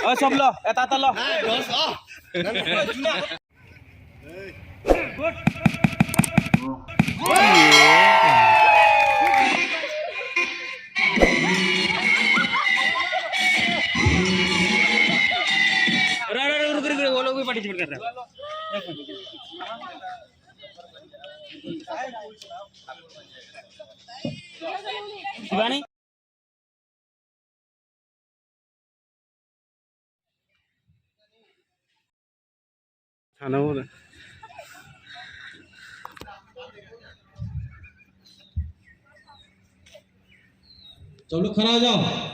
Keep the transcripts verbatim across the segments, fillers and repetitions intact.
অ, চব ল, এটা এটা ল। रुक, रुक, रुक, वो लोग भी पार्टिसिपेट कर रहे हैं। शिवानी। थाना हो रहा है। सब लोग खड़ा हो जाओ।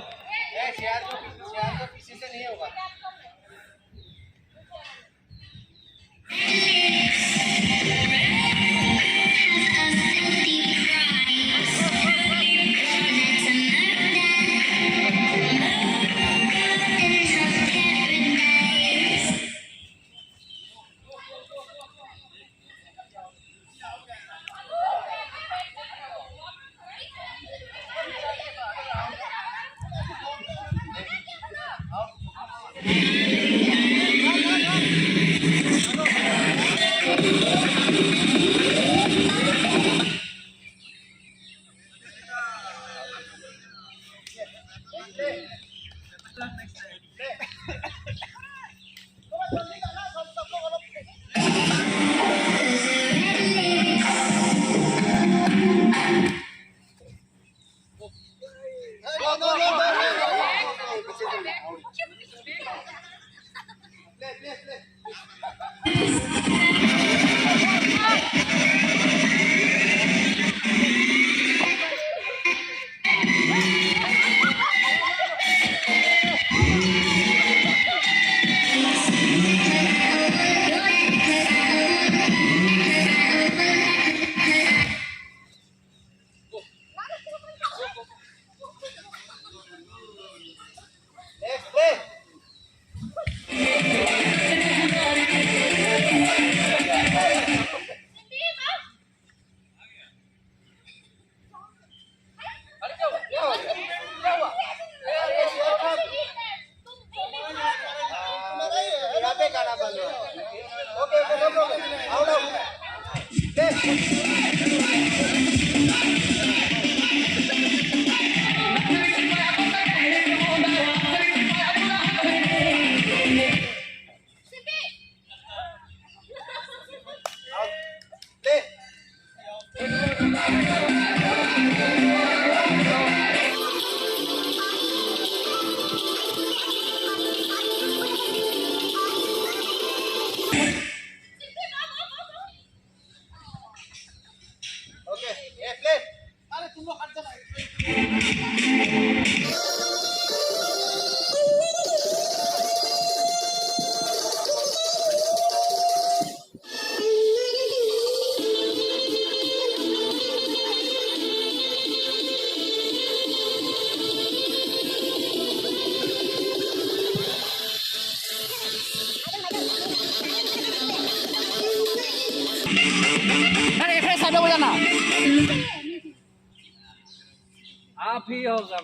भी होगा।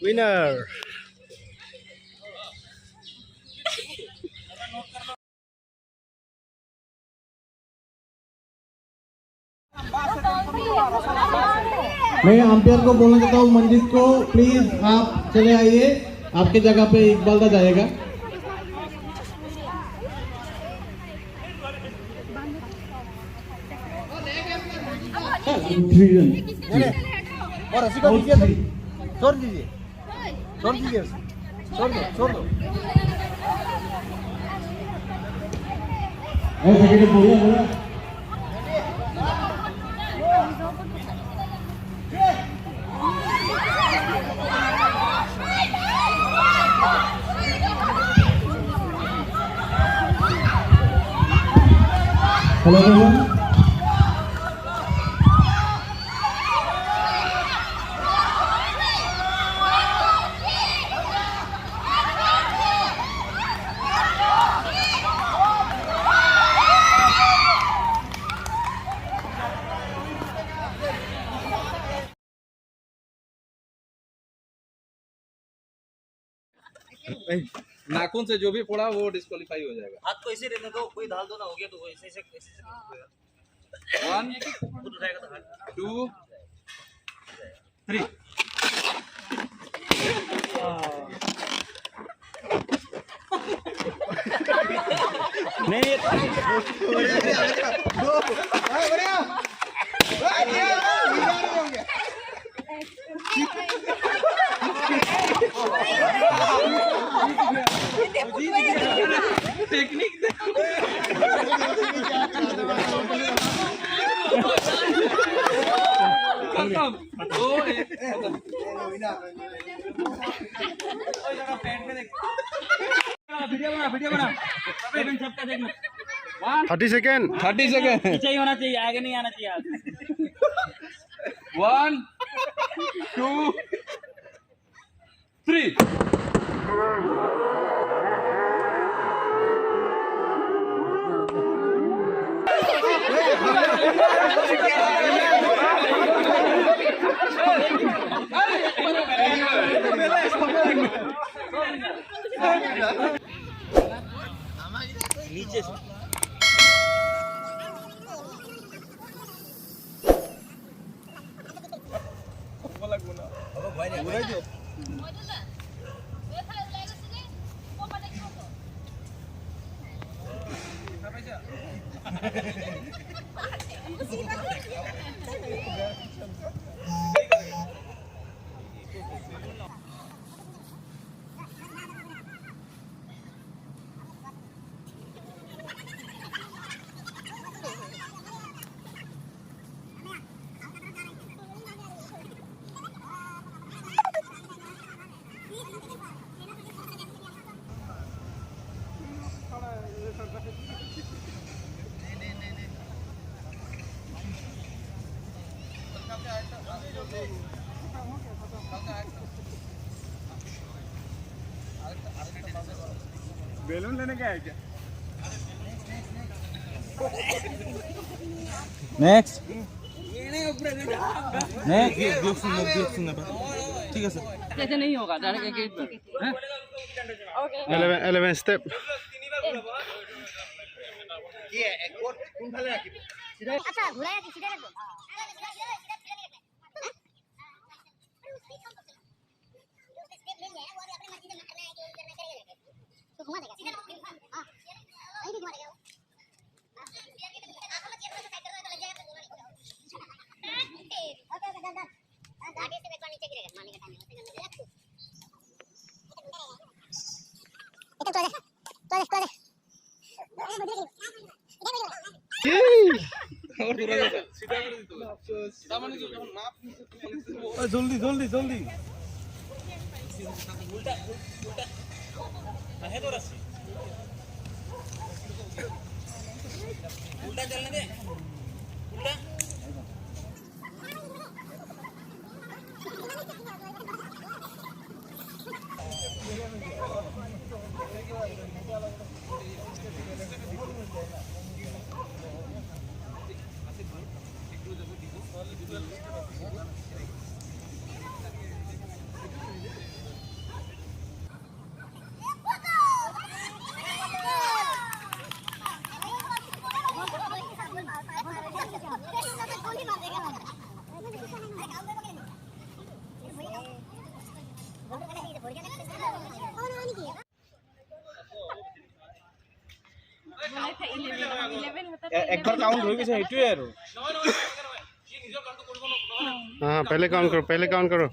Winner. मैं अंपायर को बोलना चाहता हूँ, मंजीत को, प्लीज आप चले आइए, आपके जगह पे इकबाल दा जाएगा। Three run. और रसिका दीजिए, छोड़ दीजिए। छोड़ दीजिए उसे। छोड़ दो, छोड़ दो। ऐसा करके बोलो, बोलो। Hello, hello. नाखून से जो भी पड़ा, वो डिस्क्वालीफाई हो जाएगा। हाथ को ऐसे रहने दो, कोई डाल दो ना, हो गया तो वो ऐसे ऐसे ऐसे ऐसे। One, two, three. नहीं, नहीं। टेक्निक देखो। वीडियो बना, वीडियो बना। सबका देखना। Thirty second. Thirty second. पीछे ही होना चाहिए, आगे नहीं आना चाहिए। One, two, three. नीचे से। बैलून लेने का है क्या? नेक्स्ट। नेक्स्ट। ठीक है सर। ऐसे नहीं होगा, डायरेक्ट एक एक बार। हैं? Eleven, eleven step. আচ্ছা, ঘুরাই আছে, সিধা রাখো। तो घुमा देगा। हाँ, वहीं भी घुमा देगा वो। Okay, okay, done, done. Done, done. आगे से एक बार नीचे गिरेगा, मारने का टाइम है। एकदम तो आ जा, तो आ जा, तो आ जा। और थोड़ा सा। सीधा कर दे तो। सीधा मारने की, जल्दी, जल्दी, जल्दी। उल्टा, उल्टा। हाँ, है तो रस्सी। उल्टा चलने दे। उल्टा। একবাৰ কাউণ্ট হৈ গৈছে, সেইটোৱে আৰু। हाँ, पहले काउंट करो, पहले काउंट करो।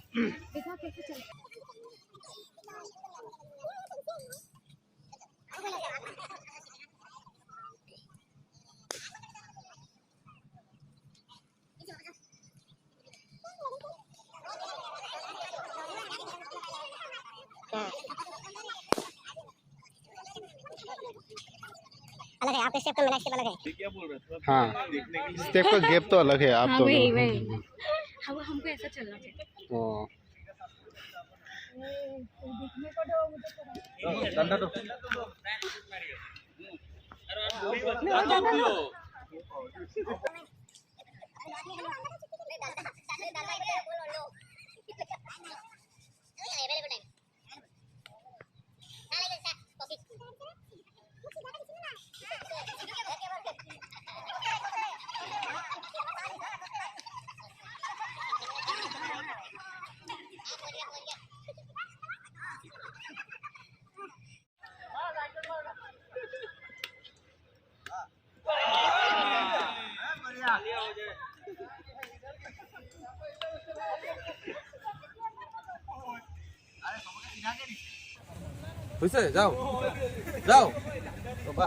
अलग है, आपके स्टेप का मेरा स्टेप अलग है। हाँ, स्टेप का गैप तो अलग है आप हाँ, दोनों। वही, वही। हाँ, वो हमको ऐसा चलना चाहिए। ओ। डंडा तो। হৈছে, যাও, যাও। ৰ'বা।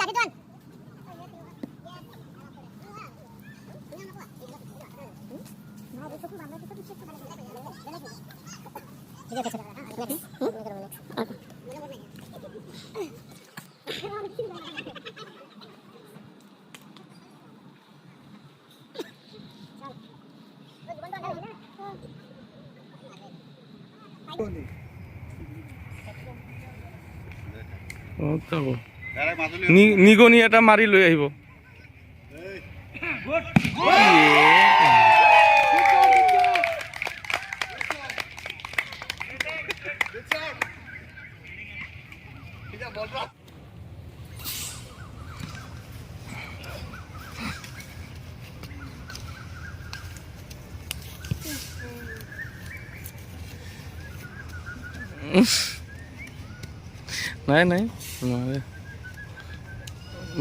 লাঠি টান। নিগনি এটা মাৰি লৈ আহিব। নাই, নাই, নোৱাৰে।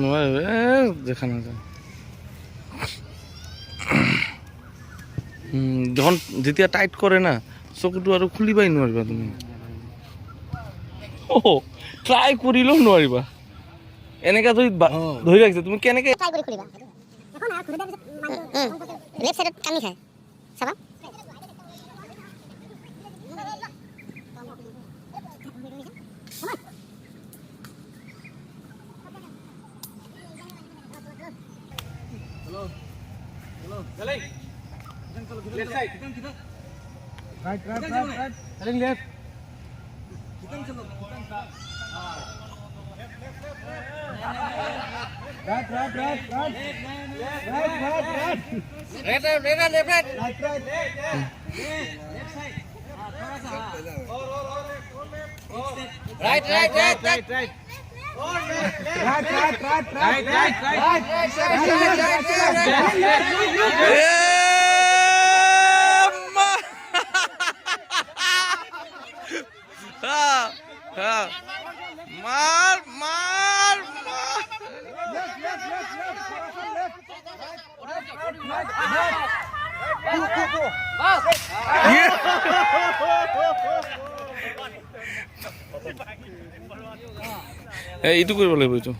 নোৱাৰে, এ, দেখা নাযায়। উম, যখন, যেতিয়া টাইট কৰে না, চকুটো আৰু খুলিবই নোৱাৰিবা তুমি। অ, ট্ৰাই কৰিলেও নোৱাৰিবা। এনেকা যদি বা-, অ। ধৰি ৰাখিছে, তুমি কেনেকে ট্ৰাই কৰি খুলিবা? লেফ্ট চাইডত কামি খায়। চাবা। Left side. Right, right, right, right. Selling left. Right, right, right, right. Right, right, right, right, right. Right, right, right, right. Right, right, right, right. Right, right, right, right, right. Right, right, right, right, right. হ্যাঁ, হ্যাঁ। মার, মার, মার। ইয়ে। এ, এইটো কৰিব লাগিব, এইটো।